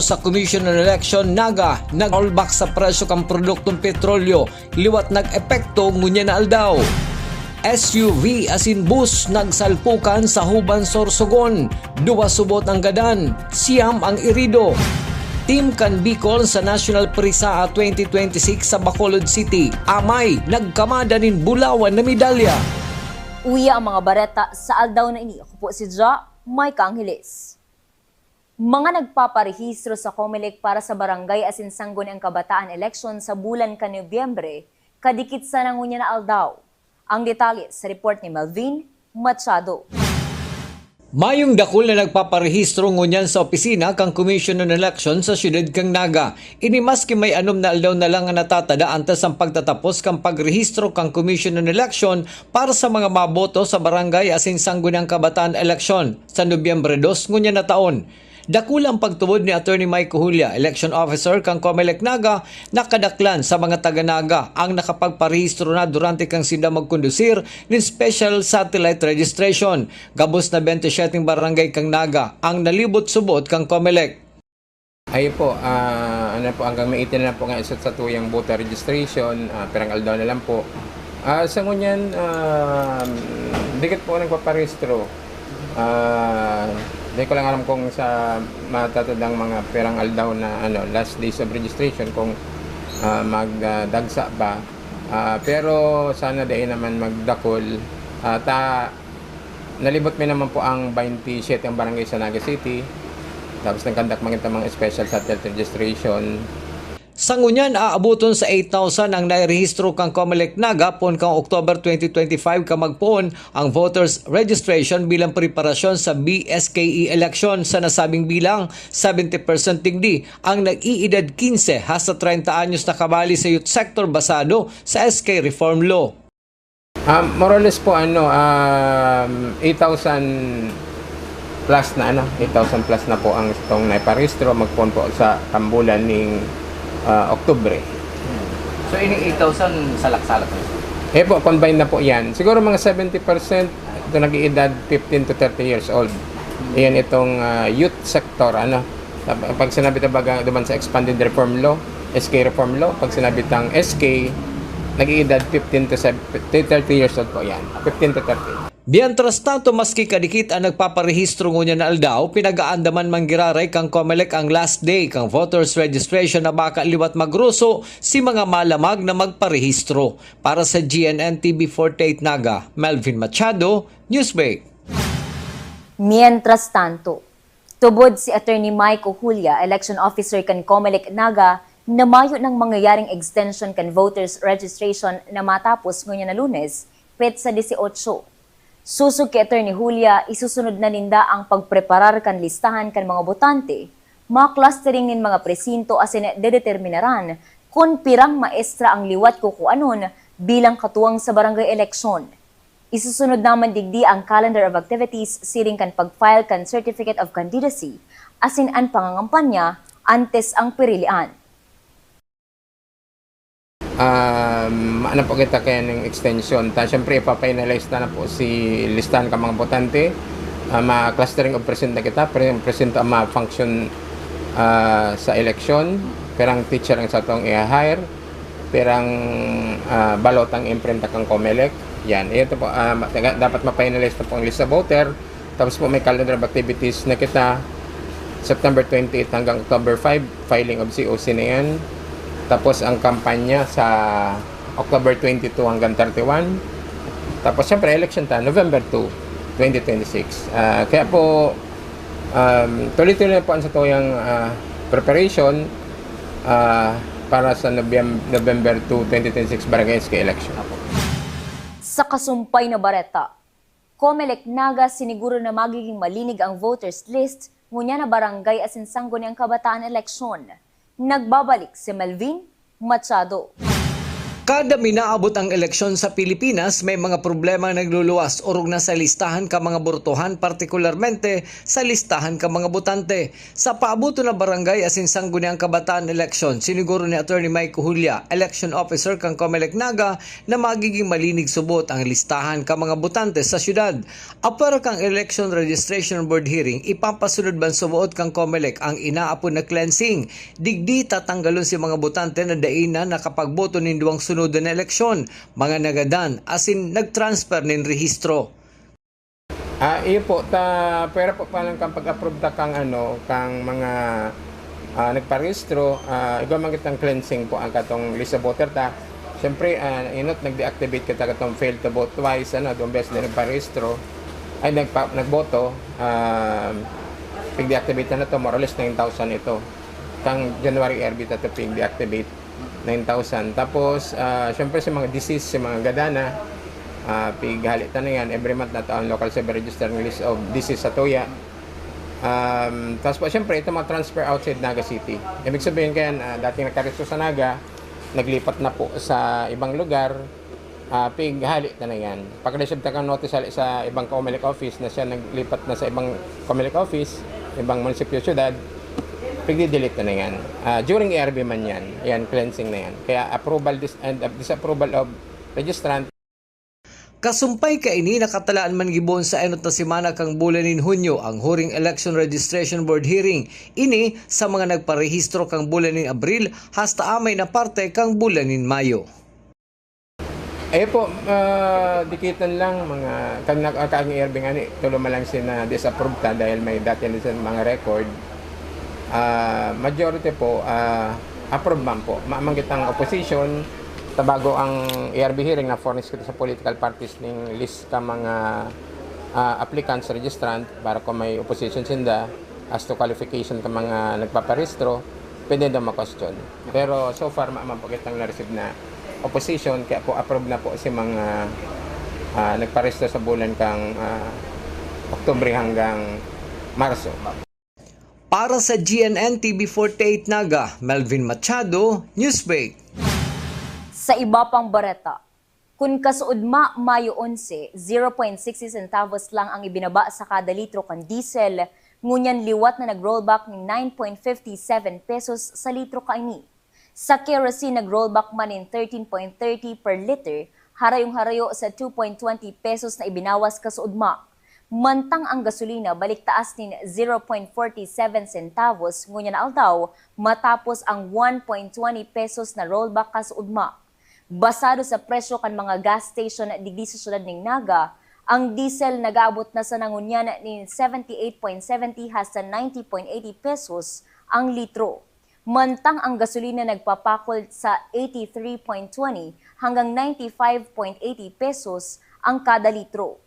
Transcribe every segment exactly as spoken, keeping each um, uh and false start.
Sa Commission on Election, Naga, nag-rollback sa presyo kan produktong petrolyo, liwat nag-epekto ngunyan na aldaw. S U V asin bus nagsalpukan sa Huban, Sorsogon. Duwa subot ang gadan, siyam ang irido. Team kan Bicol sa National Parisaa twenty twenty-six sa Bacolod City, amay, nagkamada nin bulawan na medalya. Uya ang mga bareta sa aldaw na ini. Ako po si Ja Micah Angeles. Mga nagpaparehistro sa Comelec para sa barangay asin sangguniang kabataan eleksyon sa bulan kan Nobyembre, kadikit sana ngunyan na aldaw. Ang detalye sa report ni Melvin Machado. Mayong dakul na nagpaparehistro ngunyan sa opisina kan Commission on Election sa siyudad kan Naga. Ini maski may anom na aldaw na lang an natatada antes an pagtatapos kan pagrehistro kan Commission on Election para sa mga maboto sa barangay asin sangguniang kabataan eleksyon sa Nobyembre dos ngunyan na taon. Dakula an pagtubod ni Attorney Mike Julia, Election Officer kan Comelec Naga, na kadaklan sa mga taga Naga ang nakapagparehistro na durante kan sinda magkondusir nin special satellite registration. Gabos na bente siyete barangay kan Naga ang nalibot subot kan Comelec. Ayun po, ah, ano po, hanggang May eighteen na po nga isa sa tuyang voter registration, ah, pirang aldaw na lang po. Ah, sa ngunyan, ah, dikit po nagpaparehistro. Ah, di ko lang alam kung sa matatandang mga pirang aldaw na, ano, last days of registration kung, ah, magdagsa ba. Ah, pero sana dai naman magdakul. Ah, ta-, nalibot mi naman po ang twenty-seven ang barangay sa Naga City. Tapos nag-conduct man kita mga special satellite registration. Sa ngunyan, aaboton sa eight thousand ang nairehistro kan Comelec Naga poon kan October twenty twenty-five kan magpoon ang voters registration bilang preparasyon sa B S K E election. Sa nasabing bilang, seventy percent digdi ang nag-iidad quince hasta treinta anyos na kabali sa youth sector basado sa S K Reform Law. Ah, more or less po, ano, um, eight thousand plus na, ano, eight thousand plus na po ang itong naiparehistro, magpoon po sa tambulan ning, ah, Oktubre. So, ining eight thousand salak-salak na siya? Eh po, combine na po yan. Siguro mga seventy percent ito nag-iedad fifteen to thirty years old. Iyan itong, ah, youth sector, ano. Pag sinabi, tabaga, duman sa expanded reform law, S K reform law, pag sinabi tang S K, nag-iedad fifteen to sev-, to thirty years old po yan. Fifteen to thirty. Mientras tanto, maski kadikit ang nagpaparehistro ngunyan na aldaw, pinag-aandaman man giraray kan Comelec ang last day kan voters registration na baka liwat magruso si mga malamag na magparehistro. Para sa G N N T V forty-eight Naga, Melvin Machado, Newsbreak. Mientras tanto, tubod si Attorney Mike Ojulia, Election Officer kan Comelec Naga, na mayo nang mangyayaring extension kan voters registration na matapos ngunyan na Lunes, petsa dieciocho. Sosog ki Attorney Julia, isusunod na ninda ang pagpreparar kan listahan kan mga botante, ma-clustering nin mga presinto asin dedeterminaran kun pirang maestra ang liwat kukuanon bilang katuwang sa barangay eleksyon. Isusunod naman digdi ang calendar of activities siring kan pag-file kan Certificate of Candidacy asin an pangangampanya antes ang pirilian. Um, ano po kita kaya ng extension? Ta, syempre, ipa-finalize na, na po si listahan ka mga botante. Ah, ma-clustering of present na kita, pre-, present ang mga function, ah, sa election. Pirang teacher ang satong i-hire, pirang, ah, balot ang imprenta kang Comelec. Yan. Ito po, ah, ma-, dapat ma-finalize na po ang list of voter. Tapos po may calendar of activities na kita, September twenty-eight hanggang October five, filing of C O C na yan. Tapos ang kampanya sa October twenty-two hanggang thirty-one. Tapos siyempre election ta, November two, twenty twenty-six. Ah, kaya po, um, tuloy-tuloy na po ang satuyang, ah, preparation, ah, para sa Nobyem-, November two, twenty twenty-six Barangay S K election. Sa kasumpay na bareta, Comelec Naga siniguro na magiging malinig ang voters list ngunyan na barangay asin sangguniang kabataan eleksyon. Nagbabalik si Melvin Machado. Kada minaabot ang eleksyon sa Pilipinas, may mga problemang nagluluwas orog na sa listahan kan mga botohan, partikularmente sa listahan kan mga botante. Sa paaboton na barangay asin Sangguniang Kabataan eleksyon, siniguro ni Attorney Mike Julia, election officer kan Comelec Naga, na magiging malinig subot ang listahan kan mga botante sa syudad. Apwera kan Election Registration Board hearing, ipapasunod man subot kan Comelec ang inaapod na cleansing. Digdi, tatanggalon si mga botante na dai na nakapagboto nin duwang sunod na eleksyon, mga nagadan asin nag-transfer nin rehistro. Ah, iyo po, ta, pwera po palan kan pag-approve ta kang ano, kang mga, ah, nagparehistro, ah, igwa man kitang cleansing po ang katong list of voter ta. Siyempre, ah, inot nag-deactivate kita katong failed to vote twice, ano, duwang beses na nagparehistro, ay, nagpa-, nagboto, ah, pig-deactivate na to, more or less nine thousand ito. Kang January E R B ta to pig-deactivate, nine thousand. Tapos, ah, syempre sa mga disease, sa mga gadana, ah, pighali ta na yan. Every month na to ang local survey register ng list of disease sa tuya. Um, tapos po, syempre, ito mga transfer outside Naga City. Ibig sabihin kaya, ah, dating nagkaresto sa Naga, naglipat na po sa ibang lugar, ah, pighali ta na yan. Pagka-receive ta kang notice hali sa ibang Comelec office na siya naglipat na sa ibang Comelec office, ibang munisipyo, syudad, pigdi-delete ta na yan. Ah, during E R B man yan, yan, cleansing na yan. Kaya approval dis-, and uh, disapproval of registrant. Kasumpay kaini, nakatalaan man gibohon sa enot na semana kan bulan nin Hunyo ang huring Election Registration Board hearing. Ini sa mga nagparehistro kan bulan nin Abril hasta amay na parte kan bulan nin Mayo. Ayo po, ah, dikitan lang mga, kan, ah, kan E R B ngani, tulo man lang siya na-disapprove ta dahil may dati na sa mga record. Ah, majority po, ah, approve man po. Mayo man kitang opposition, ta bago ang E R B hearing, na-furnish kita sa political parties ning list ka mga, ah, applicants, registrant, para kung may opposition sinda, as to qualification ka mga nagpaparehistro, pwede daw ma-question. Pero so far, mayo man po kitang na-receive na opposition, kaya po approve na po si mga, ah, nagparehistro sa bulan kang, ah, Oktubre hanggang Marso. Para sa G N N T V forty-eight Naga, Melvin Machado, Newsbreak. Sa iba pang bareta, kun kasuodma, Mayo onse, zero point sixty centavos lang ang ibinaba sa kada litro kan diesel, ngunyan liwat na nag-rollback nin nine point fifty seven pesos sa litro kaini. Sa kerosene, nag-rollback man nin thirteen point thirty per liter, harayong-harayo sa two point twenty pesos na ibinawas kasuodma. Mantang ang gasolina balik taas nin zero point forty seven centavos ngunyan na aldaw, matapos ang one point twenty pesos na rollback kasuodma. Basado sa presyo kan mga gas station digdi sa siyudad nin Naga, ang diesel nag-aabot na sana ngunyan nin seventy eight point seventy hasta ninety point eighty pesos ang litro. Mantang ang gasolina nagpapakol sa eighty three point twenty hanggang ninety five point eighty pesos ang kada litro.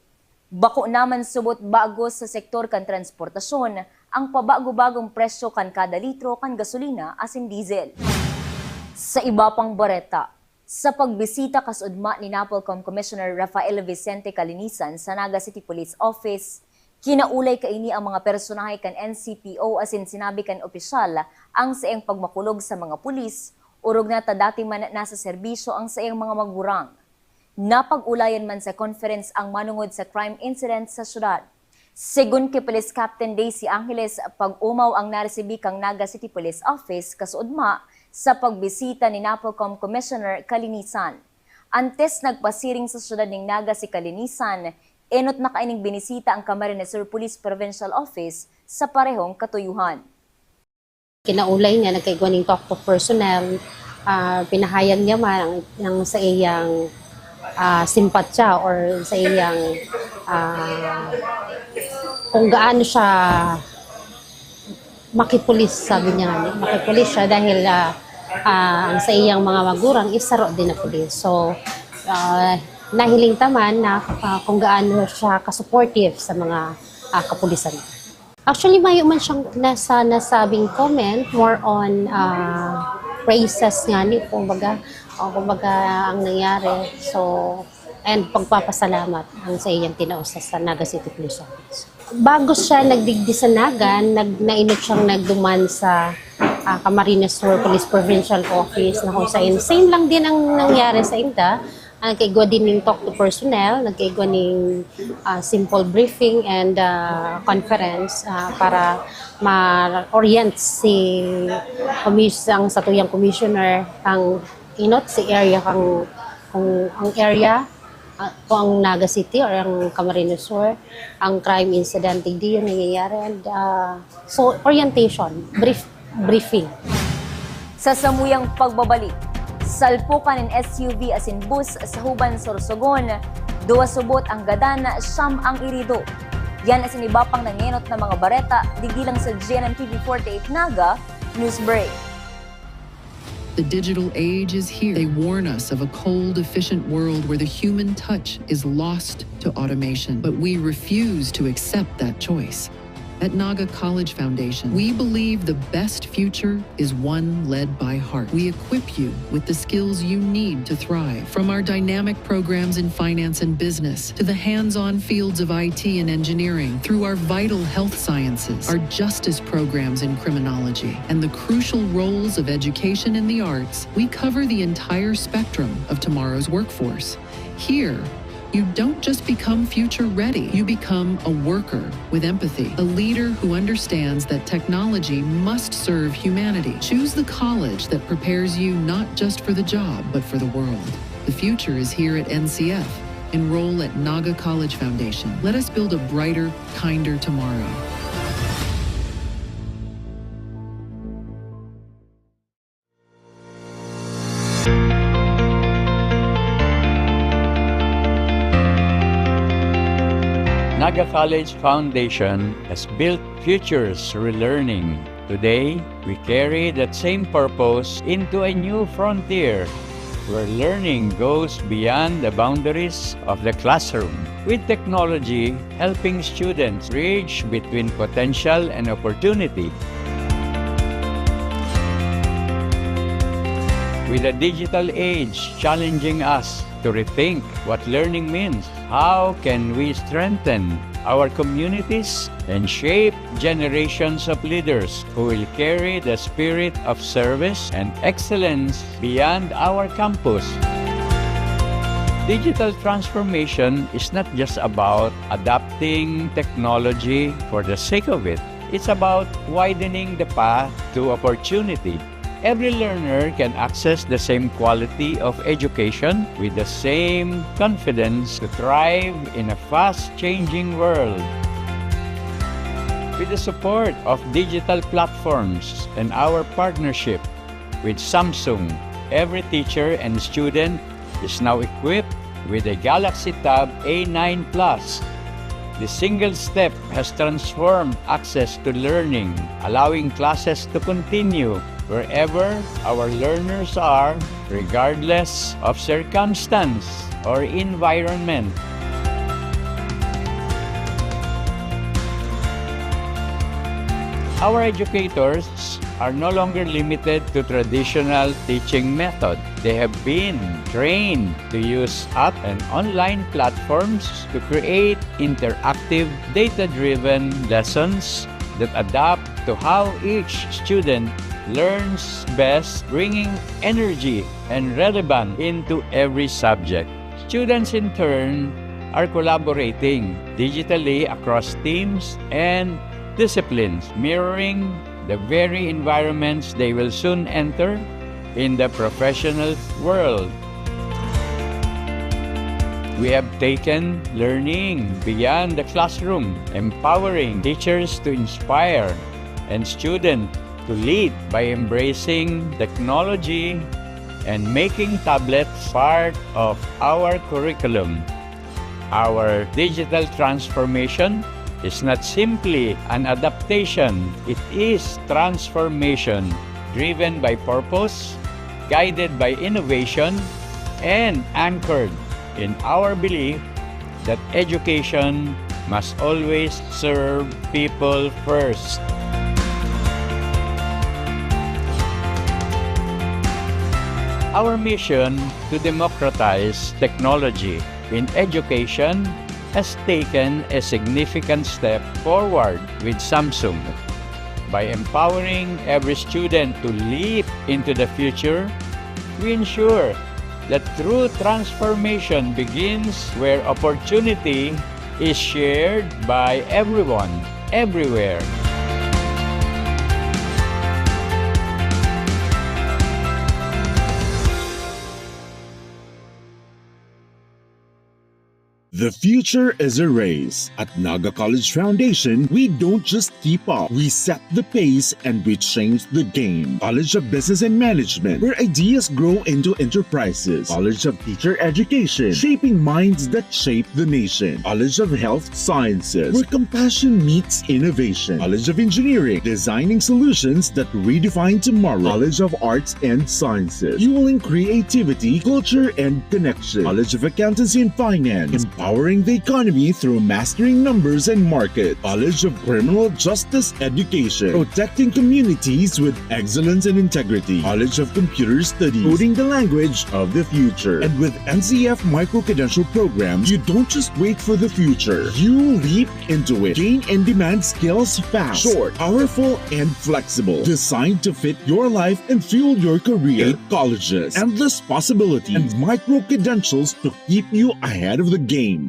Bako naman subot bago sa sektor kan transportasyon ang pabago-bagong presyo kan kada litro kan gasolina asin diesel. Sa iba pang bareta, sa pagbisita kasuodma ni Napolcom Commissioner Rafael Vicente Calinisan sa Naga City Police Office, kinaulay kaini ang mga personahe kan N C P O asin sinabi kan opisyal ang saiyang pagmakulog sa mga pulis, orog na ta dati man nasa serbisyo ang saiyang mga magurang. Napag-ulayan man sa conference ang manongod sa crime incident sa syudad. Segun ki Police Captain Daisy Angeles, pag-omaw ang naresibi kan Naga City Police Office kasuodma sa pagbisita ni Napolcom Commissioner Calinisan. Antes nagpasiring sa syudad nin Naga si Calinisan, enot na kaining binisita ang Camarines Sur Police Provincial Office sa parehong katuyuhan. Kinaulay niya, nagkaigwa ning talk to personnel, ah, pinahayag niya man ang, ang sa iyang, ah, simpatya or sa iyang, ah, kung gaano siya makipulis, sabi niya nga, makipulis siya dahil, ah, ah, ang sa iyang mga magurang is saro din na pulis. So, ah, nahiling ta man na, ah, kung gaano siya ka-supportive sa mga, ah, kapulisan. Actually, mayo man siyang nasa nasabing comment, more on, ah, praises nga ni, kumbaga, o kumbaga, ang nangyari. So, and pagpapasalamat ang sa iyang tinaw sa, sa Naga City Police Office. Bago siya nagdigdi sa Naga, nag-, nainot siyang nagduman sa, ah, Camarines Sur Police Provincial Office, na kung saan same lang din ang nangyari sa inda. Ah, nagkaigwa din ning talk to personnel, nagkaigwa ning, ah, simple briefing and, ah, conference, ah, para ma-orient si commis-, ang satuyang commissioner, ang inot si area kang, kung ang area, ah, kung ang Naga City or ang Camarines Sur, ang crime incident, digdi yun nangyayari. And, ah, so, orientation, brief, briefing. Sa samuyang pagbabalik, salpukan nin S U V asin bus sa Huban, Sorsogon, duwa subot ang gadan, siyam ang irido. Yan asin iba pang nangenot na mga bareta, digdi lang sa G N N T V forty-eight Naga, News Break. The digital age is here. They warn us of a cold, efficient world where the human touch is lost to automation. But we refuse to accept that choice. At Naga College Foundation, we believe the best future is one led by heart. We equip you with the skills you need to thrive. From our dynamic programs in finance and business to the hands on fields of I T and engineering, through our vital health sciences, our justice programs in criminology, and the crucial roles of education and the arts, we cover the entire spectrum of tomorrow's workforce. Here, you don't just become future ready, you become a worker with empathy, a leader who understands that technology must serve humanity. Choose the college that prepares you not just for the job, but for the world. The future is here at N C F. Enroll at Naga College Foundation. Let us build a brighter, kinder tomorrow. Naga College Foundation has built futures through learning. Today, we carry that same purpose into a new frontier where learning goes beyond the boundaries of the classroom, with technology helping students bridge between potential and opportunity. With the digital age challenging us to rethink what learning means, how can we strengthen our communities and shape generations of leaders who will carry the spirit of service and excellence beyond our campus? Digital transformation is not just about adopting technology for the sake of it. It's about widening the path to opportunity. Every learner can access the same quality of education with the same confidence to thrive in a fast-changing world. With the support of digital platforms and our partnership with Samsung, every teacher and student is now equipped with a Galaxy Tab A nine Plus. The single step has transformed access to learning, allowing classes to continue wherever our learners are, regardless of circumstance or environment. Our educators are no longer limited to traditional teaching method. They have been trained to use app and online platforms to create interactive, data-driven lessons that adapt to how each student learns best, bringing energy and relevance into every subject. Students, in turn, are collaborating digitally across teams and disciplines, mirroring the very environments they will soon enter in the professional world. We have taken learning beyond the classroom, empowering teachers to inspire and students to lead by embracing technology and making tablets part of our curriculum. Our digital transformation is not simply an adaptation, it is transformation driven by purpose, guided by innovation, and anchored in our belief that education must always serve people first. Our mission to democratize technology in education has taken a significant step forward with Samsung. By empowering every student to leap into the future, we ensure that true transformation begins where opportunity is shared by everyone, everywhere. The future is a race. At Naga College Foundation, we don't just keep up, we set the pace and we change the game. College of Business and Management, where ideas grow into enterprises. College of Teacher Education, shaping minds that shape the nation. College of Health Sciences, where compassion meets innovation. College of Engineering, designing solutions that redefine tomorrow. College of Arts and Sciences, fueling creativity, culture, and connection. College of Accountancy and Finance, empowering the economy through mastering numbers and market. College of Criminal Justice Education, protecting communities with excellence and integrity. College of Computer Studies, coding the language of the future. And with N C F micro-credential programs, you don't just wait for the future. You leap into it. Gain in-demand skills fast, short, powerful, and flexible. Designed to fit your life and fuel your career. Eight colleges, endless possibilities, and micro-credentials to keep you ahead of the game.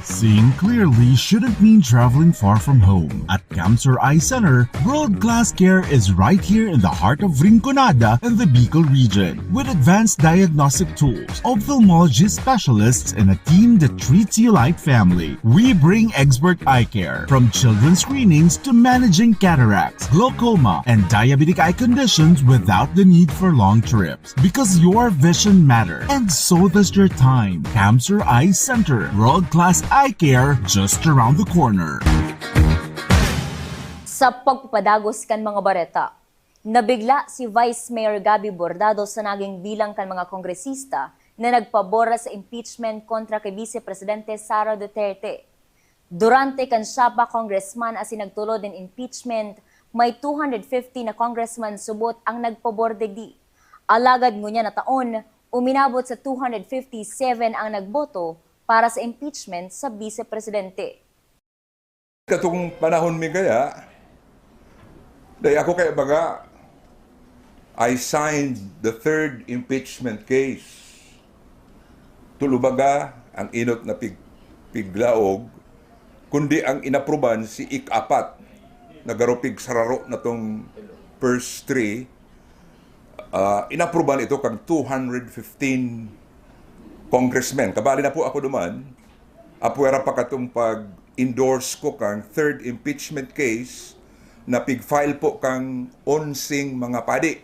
Seeing clearly shouldn't mean traveling far from home. At Camsur Eye Center, world-class care is right here in the heart of Rinconada and the Bicol region. With advanced diagnostic tools, ophthalmology specialists, and a team that treats you like family, we bring expert eye care. From children's screenings to managing cataracts, glaucoma, and diabetic eye conditions without the need for long trips. Because your vision matters, and so does your time. Camsur Eye Center, world-class eye care just around the corner. Sa pagpapadagos kan mga bareta, nabigla si Vice Mayor Gabby Bordado sa naging bilang kan mga kongresista na nagpabor sa impeachment kontra kay Vice Presidente Sara Duterte. Durante kan siya pa congressman asin nagtulod nin impeachment, may two hundred fifty na congressman subot ang nagpabor digdi. Alagad ngunyan na taon, uminabot sa two hundred fifty-seven ang nagboto para sa impeachment sa Vice Presidente. Katong panahon mi kaya, dai ako kaya baga, I signed the third impeachment case. Tulo baga ang inot na pig-, piglaog, kundi ang inapruban si ik-apat, na garo pigsararo na tong first three, ah, inapruban ito kang two hundred fifteen congressmen. Kabali na po ako duman, apwera pa katong pag-endorse ko kang third impeachment case na pig-file po kang onseng mga padi.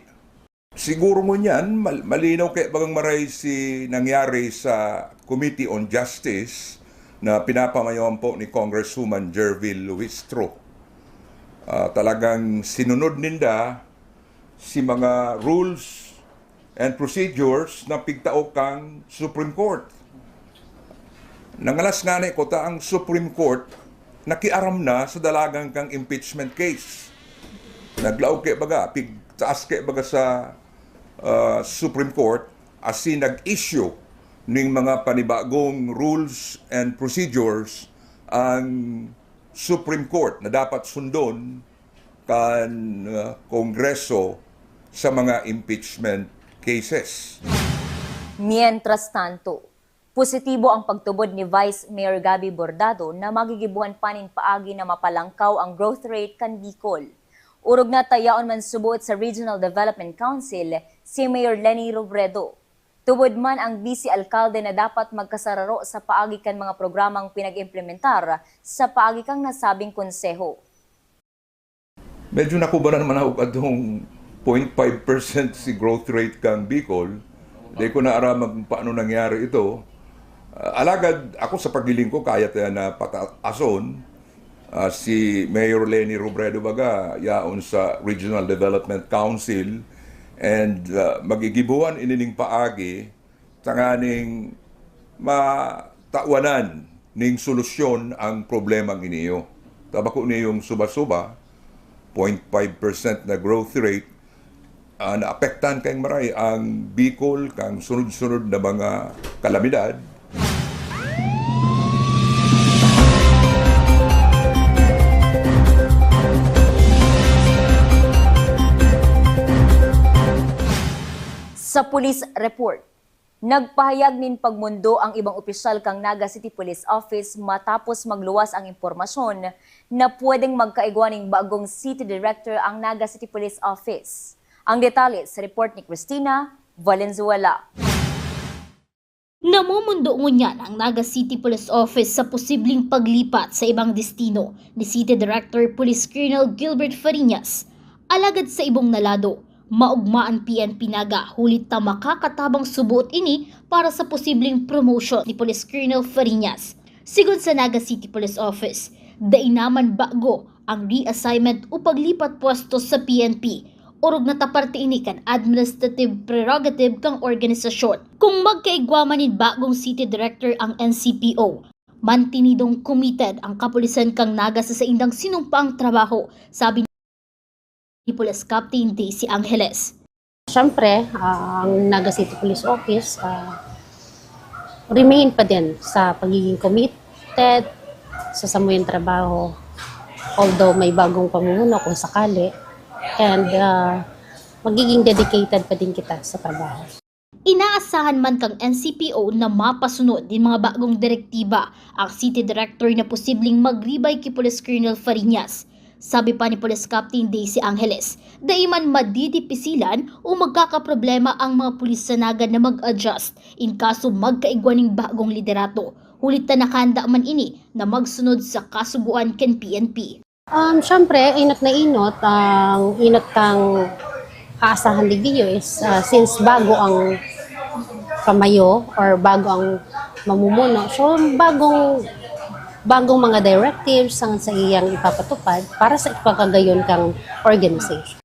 Siguro ngunyan, mal-, malinaw kaya bagang maray si nangyari sa Committee on Justice na pinapamayoan po ni Congresswoman Gerville Luistro. Ah, talagang sinunod ninda si mga rules and procedures na pigtao kang Supreme Court. Nangalas ngani ko ta ang Supreme Court nakiaram na sa dalagan kang impeachment case. Naglaog kay baga, pigtaas kay baga sa, ah, Supreme Court, asin nag-issue ning mga panibagong rules and procedures ang Supreme Court na dapat sundon kan, ah, Kongreso sa mga impeachment cases. Mientras tanto, positibo ang pagtubod ni Vice Mayor Gabby Bordado na magigibohan pa nin paagi na mapalangkaw ang growth rate kan Bicol. Orog na ta yaon man subot sa Regional Development Council si Mayor Leni Robredo. Tubod man ang bise alkalde na dapat magkasararo sa paagi kan mga programang pinag-implementar sa paagi kan nasabing konseho. Medyo nakubanan man ako katong point five percent si growth rate kan Bicol. Di ko na aram kung paano nangyari ito. Ah, alagad ako sa paghiling ko, kaya ta na pataason. Ah, si Mayor Leni Robredo baga, yaon sa Regional Development Council, and, ah, magigibohan ini ning paagi tanganing matawan ning solusyon ang problemang iniyo. Ta bako niyong suba-suba, point five percent na growth rate, ah, naapektahan kayong maray ang Bicol kang sunod-sunod na mga kalamidad. Sa police report, nagpahayag nin pagmundo ang ibang opisyal kan Naga City Police Office matapos magluwas ang impormasyon na pwedeng magkaigwa ning bagong city director ang Naga City Police Office. Ang detalye sa report ni Christina Valenzuela. Namumundo ngunyan ang Naga City Police Office sa posibleng paglipat sa ibang destino ni City Director Police Colonel Gilbert Fariñas. Alagad sa ibong na lado, maogma an P N P Naga huli ta makakatabang suboot ini para sa posibleng promotion ni Police Colonel Fariñas. Sigon sa Naga City Police Office, dai naman bago ang reassignment o paglipat pwesto sa P N P. Orog na ta parte ini kan administrative prerogative kan organisasyon. Kung magkaigwa man nin bagong city director ang N C P O, mantinidong committed ang kapulisan kan Naga sa saindang sinumpaang trabaho, sabi ni Police Captain Daisy Angeles. Siyempre, ah, ang Naga City Police Office, ah, remain pa din sa pagiging committed sa samuyang trabaho. Although may bagong pamumuno kung sakali, and, ah, magiging dedicated pa din kita sa trabaho. Inaasahan man kan N C P O na mapasunod nin mga bagong direktiba ang City Director na posibleng magribay ki Police Colonel Fariñas. Sabi pa ni Police Captain Daisy Angeles, dai man madidipisilan o magkakaproblema ang mga pulis sa Naga na mag-adjust in kaso magkaigwa ning bagong liderato, huli ta nakahanda man ini na magsunod sa kasugoan kan P N P. Um, syempre, inot na inot, ang inot kang aasahan digdi is, ah, since bago ang kamayo or bago ang mamumuno, so bagong, bagong mga directives ang sa iyang ipapatupad para sa ipakagayon kang organization.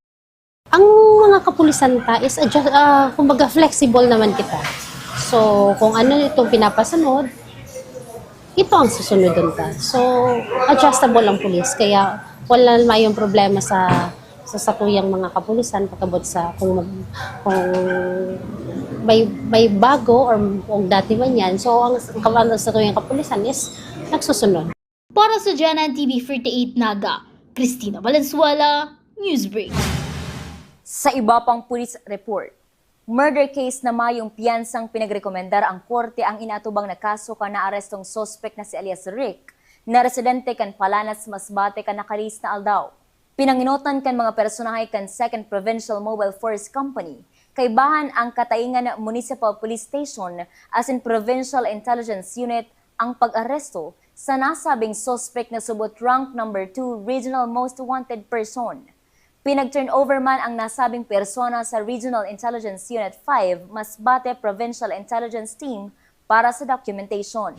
Ang mga kapulisan ta is adjust, ah, kumbaga flexible naman kita. So, kung ano itong pinapasunod, ito ang susunodon ta. So, adjustable ang pulis. Kaya wala mayong problema sa, sa sakuyang mga kapulisan pagkabot sa kung mag-, kung may, may bago or kung dati man yan. So, ang, ang, ang sakuyang kapulisan is nagsusunod. Para sa Janan T V forty-eight Naga, Christina Valenzuela, Newsbreak. Sa iba pang police report, murder case na mayong piyansang pinagrekomendar ang korte ang inaatubang na kaso kan naarestong suspek na si alias Rick, na residente kan Palanas, Masbate, kan nakalihis na aldaw. Pinangenotan kan mga personahe kan Second Provincial Mobile Force Company, kaibahan ang Katayngan Municipal Police Station asin Provincial Intelligence Unit ang pag-aresto sa nasabing suspek na subot rank number two Regional Most Wanted Person. Pinag-turnover man ang nasabing persona sa Regional Intelligence Unit five, Masbate Provincial Intelligence Team para sa documentation.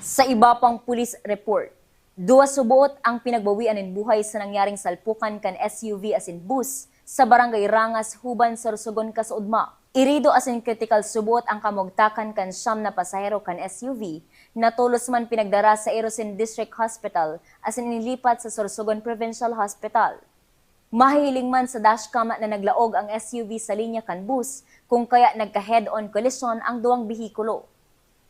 Sa iba pang police report, duwa subot ang pinagbawian nin buhay sa nangyaring salpukan kan S U V asin bus sa Barangay Rangas, Huban, Sorsogon, Casoodma. Irido asin kritikal subot ang kamugtakan kan siyam na pasahero kan S U V na tolos man pinagdara sa Irosin District Hospital asin inilipat sa Sorsogon Provincial Hospital. Mahihiling man sa dashcam na naglaog ang S U V sa linya kan bus, kung kaya nagka-head-on collision ang duwang behikulo.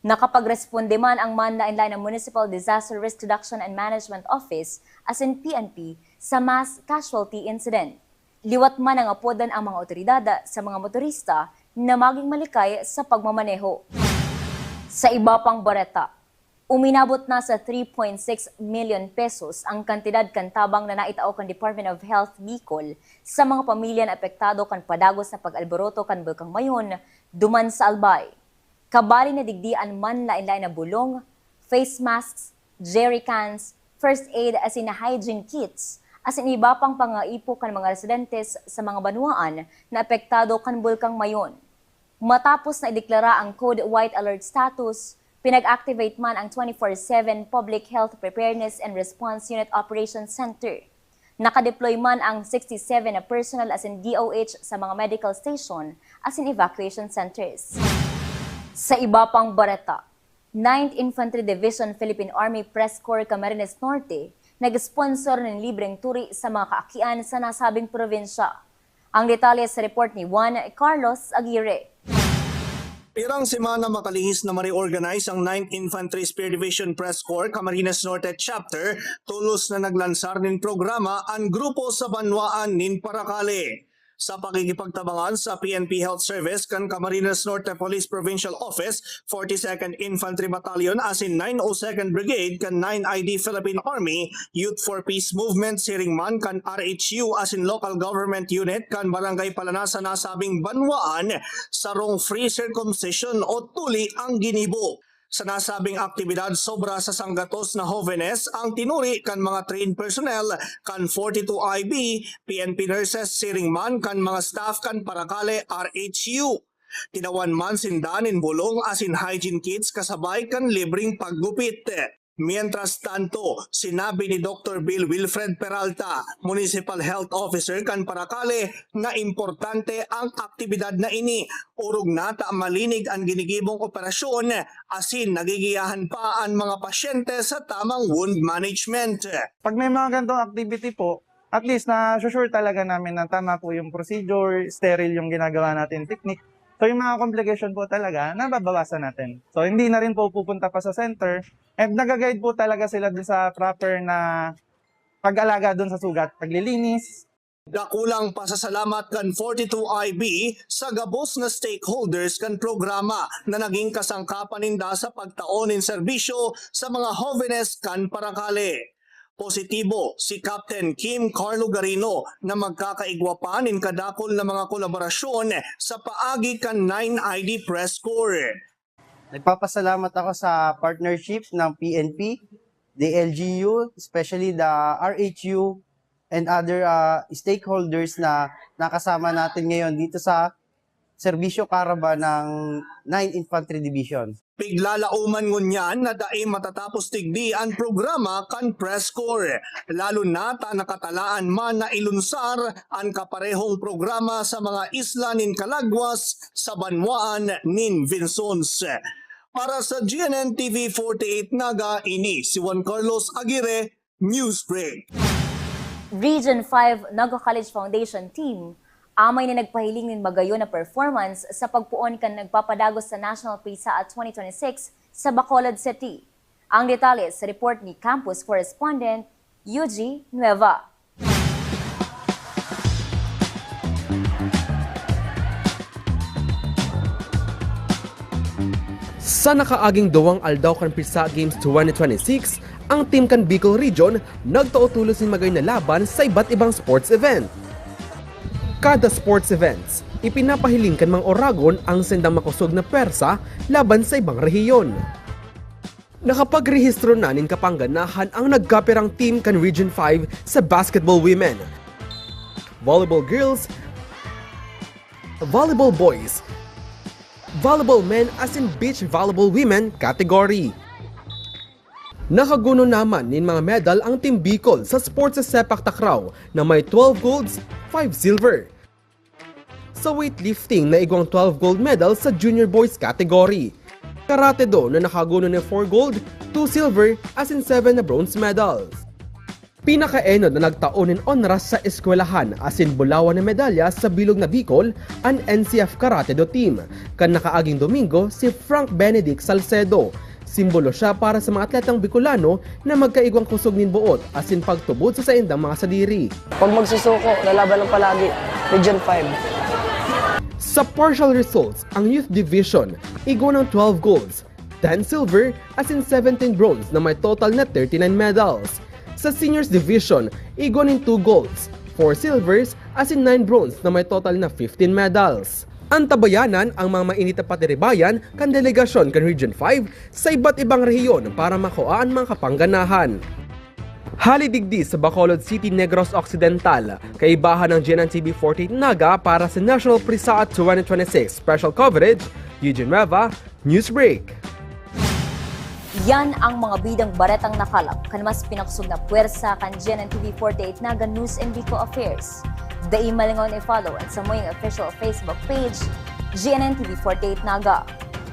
Nakapagresponde man ang manlaen-laen na Municipal Disaster Risk Reduction and Management Office asin P N P sa mass casualty incident. Liwat man nangapodan ang mga otoridad sa mga motorista na maging malikay sa pagmamaneho. Sa iba pang bareta, uminabot na sa three point six million pesos ang kantidad kan tabang na naitao kan Department of Health Bicol sa mga pamilya na apektado kan padagos na pag-alboroto kan Bulkang Mayon duman sa Albay. Kabali na digdi an manlaen-laen na bulong, face masks, jerry cans, first aid asin hygiene kits, asin iba pang pangaipo kan mga residentes sa mga banwaan na apektado kan Bulkang Mayon. Matapos na ideklara ang Code White Alert status, pinag-activate man ang twenty-four seven Public Health Preparedness and Response Unit Operations Center. Nakadeploy man ang sixty-seven na personnel asin D O H sa mga medical station asin evacuation centers. Sa iba pang bareta, Ninth Infantry Division Philippine Army Press Corps Camarines Norte nag-sponsor nin libreng turi sa mga kaakian sa nasabing probinsya. Ang detalye sa report ni Juan Carlos Aguirre. Pirang semana makalihis na ma-reorganize ang Ninth Infantry Spear Division Press Corps Camarines Norte Chapter, tolos na naglansar nin programa an grupo sa banwaan nin Paracale. Sa pakikipagtabangan sa P N P Health Service kan Camarines Norte Police Provincial Office, forty-second Infantry Battalion asin nine oh second Brigade kan nine I D Philippine Army, Youth for Peace Movement siring man kan R H U asin local government unit kan Barangay Palanas sa nasabing banwaan, sarong free circumcision o tuli ang ginibo. Sa nasabing aktibidad, sobra sa sanggatos na hovenes ang tinuri kan mga trained personnel kan forty-two I B, P N P nurses siring man kan mga staff kan Paracale R H U. Tawan man sinda nin bolong asin hygiene kits kasabay kan libreng paggupit. Mientras tanto, sinabi ni Doktor Bill Wilfred Peralta, Municipal Health Officer kan Paracale, na importante ang aktibidad na ini, orog na ta malinig an ginigibong operasyon asin nagigiyahan pa an mga pasyente sa tamang wound management. Pag may mga ganitong activity po, at least na-sure talaga namin na tama po yung procedure, sterile yung ginagawa natin technique. So yung mga complication po talaga, nababawasan natin. So hindi na rin po pupunta pa sa center and nag-guide po talaga sila dun sa proper na pag-alaga dun sa sugat, paglilinis. Dakulang pasasalamat kan forty-two I B sa gabos na stakeholders kan programa na naging kasangkapan ninda sa pagtao nin serbisyo sa mga hovenes kan Paracale. Positibo si Captain Kim Carlo Garino na magkakaigwa pa nin kadakul na mga kolaborasyon sa paagi kan nine I D Press Corps. Nagpapasalamat ako sa partnership ng P N P, the L G U, especially the R H U, and other uh, stakeholders na nakasama natin ngayon dito sa serbisyo caravan ng nine Infantry Division. Piglalauman ngunyan na dai matatapos digdi an programa kan Press Corps, lalo na ta nakatalaan man na ilunsar an kaparehong programa sa mga isla nin Calaguas sa banwaan nin Vinzons. Para sa G N N T V forty-eight Naga, ini si Juan Carlos Aguirre, Newsbreak. Region five Naga College Foundation Team amay na nagpahiling nin magayon na performance sa pagpoon kan nagpapadagos sa National PSAAT twenty twenty-six sa Bacolod City. Ang detalye sa report ni campus correspondent Yuji Nueva. Sa nakaaging duwang aldaw kan PSAAT Games twenty twenty-six, ang team kan Bicol Region nagtao tolos nin magayon na laban sa iba't ibang sports event. Kada sports events, ipinapahiling kan mga Oragon ang saindang makosog na pwersa laban sa ibang rehiyon. Nakapagrehistro na nin kapangganahan ang nagkapirang team kan Region five sa basketball women, volleyball girls, volleyball boys, volleyball men asin beach volleyball women category. Nakaguno naman nin mga medal ang Team Bicol sa sports sa sepak takraw na may twelve golds, five silver. Sa weightlifting, naigwang twelve gold medals sa junior boys category. Karate do na nakaguno nin four gold, two silver, asin seven na bronze medals. Pinakaenot na nagtao nin onras sa eskwelahan asin bulawan na medalya sa bilog na Bicol an N C F Karate Do Team, kan nakaaging Domingo si Frank Benedict Salcedo. Simbolo siya para sa mga atletang Bicolano na magkaigwang kusog nin boot asin pagtubod sa saindang mga sadiri. Pag magsusuko, lalaban ng palagi, Region five. Sa partial results, ang Youth Division igwa ng twelve golds, ten silver, asin seventeen bronze na may total na thirty-nine medals. Sa Seniors Division, igwa nin two golds, four silvers, asin nine bronze na may total na fifteen medals. Antabayanan ang mga mainit na patiribayan kan delegasyon kan Region five sa iba't ibang rehiyon para makua an mga kapangganahan. Hali digdi sa Bacolod City, Negros Occidental, kaibahan ng G N N T V forty-eight Naga para sa National PSAAT twenty twenty-six Special Coverage, Eugene Nueva, Newsbreak. Yan ang mga bidang baretang nakalap kan mas pinakosog na pwersa kan G N N T V forty-eight Naga News and Bicol Affairs. Dai malingaw na i-follow an samuyang official Facebook page, G N N T V forty-eight Naga.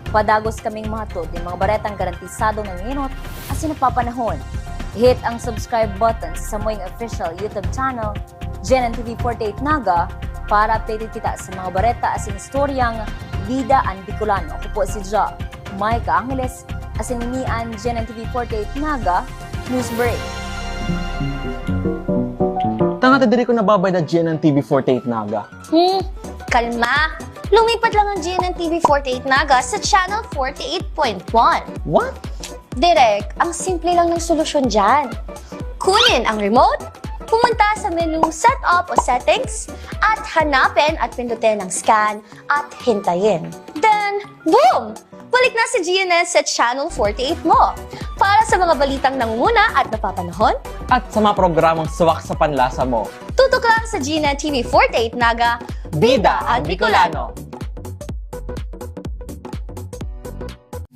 Padagos kaming mahatod nin mga baretang garantisadong nanginot asin napapanahon. Hit ang subscribe button sa samuyang official YouTube channel, G N N T V forty-eight Naga, para updated kita sa mga bareta asin istoryang bida an Bicolano. Ako po si Ja Micah Angeles, asin ini an G N N T V forty-eight Naga News Break. Ate, diri ko nababayad na G N N T V forty-eight Naga. Hmm, kalma. Lumipat lang ang G N N T V forty-eight Naga sa Channel forty-eight point one. What? Direk, ang simple lang ng solusyon dyan. Kunin ang remote, pumunta sa menu Setup o Settings, at hanapin at pindutin ang Scan at hintayin. Then, boom! Balik na si G N N sa Channel forty-eight mo. Para sa mga balitang nangunguna at napapanahon, at sa mga programang swak sa panlasa mo, tutok lang sa G N N T V forty-eight Naga, Bida ang Bicolano.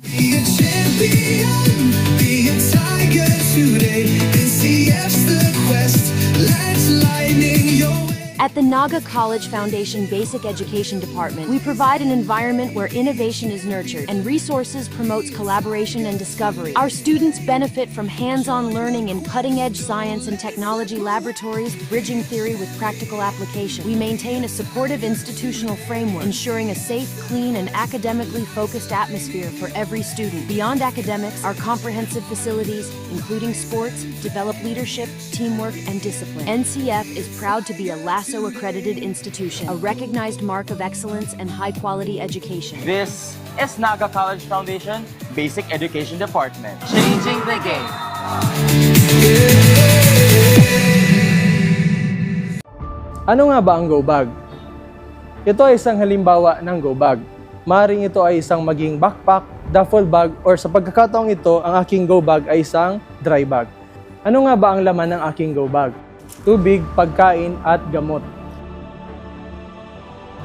Be a champion, be a tiger today. N C F's the quest, let's lightning your way. At the Naga College Foundation Basic Education Department, we provide an environment where innovation is nurtured and resources promotes collaboration and discovery. Our students benefit from hands-on learning in cutting-edge science and technology laboratories, bridging theory with practical application. We maintain a supportive institutional framework, ensuring a safe, clean, and academically focused atmosphere for every student. Beyond academics, our comprehensive facilities, including sports, develop leadership, teamwork, and discipline. N C F is proud to be a LASO accredited institution, a recognized mark of excellence and high quality education. This is Naga College Foundation Basic Education Department. Changing the game. Ano nga ba ang go bag? Ito ay isang halimbawa ng go bag. Maring ito ay isang maging backpack, duffel bag, or sa pagkakataong ito, ang aking go bag ay isang dry bag. Ano nga ba ang laman ng aking go bag? Tubig, pagkain, at gamot.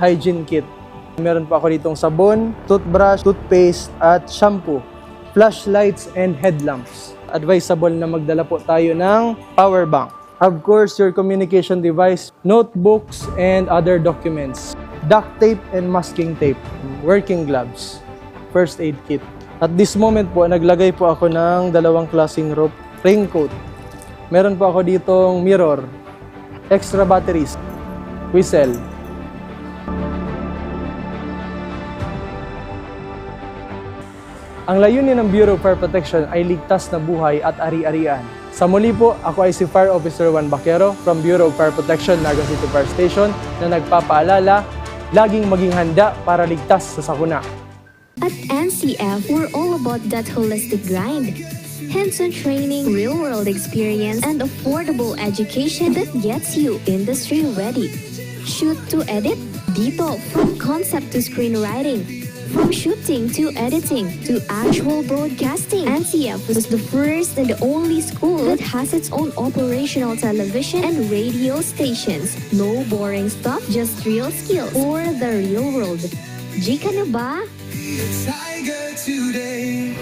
Hygiene kit. Meron po ako ditong sabon, toothbrush, toothpaste, at shampoo. Flashlights and headlamps. Advisable na magdala po tayo ng power bank. Of course, your communication device, notebooks, and other documents. Duct tape and masking tape. Working gloves. First aid kit. At this moment po, naglagay po ako ng dalawang klaseng rope, raincoat. Meron po ako ditong mirror, extra batteries, whistle. Ang layunin ng Bureau of Fire Protection ay ligtas na buhay at ari-arian. Sa muli po, ako ay si Fire Officer Juan Baquero from Bureau of Fire Protection, Naga City Fire Station, na nagpapaalala, laging maging handa para ligtas sa sakuna. At N C F, we're all about that holistic grind. Hands-on training, real-world experience, and affordable education that gets you industry ready. Shoot to edit? Dito, from concept to screenwriting, from shooting to editing to actual broadcasting, N C F was the first and only school that has its own operational television and radio stations. No boring stuff, just real skills for the real world. G ka na ba? Tiger today.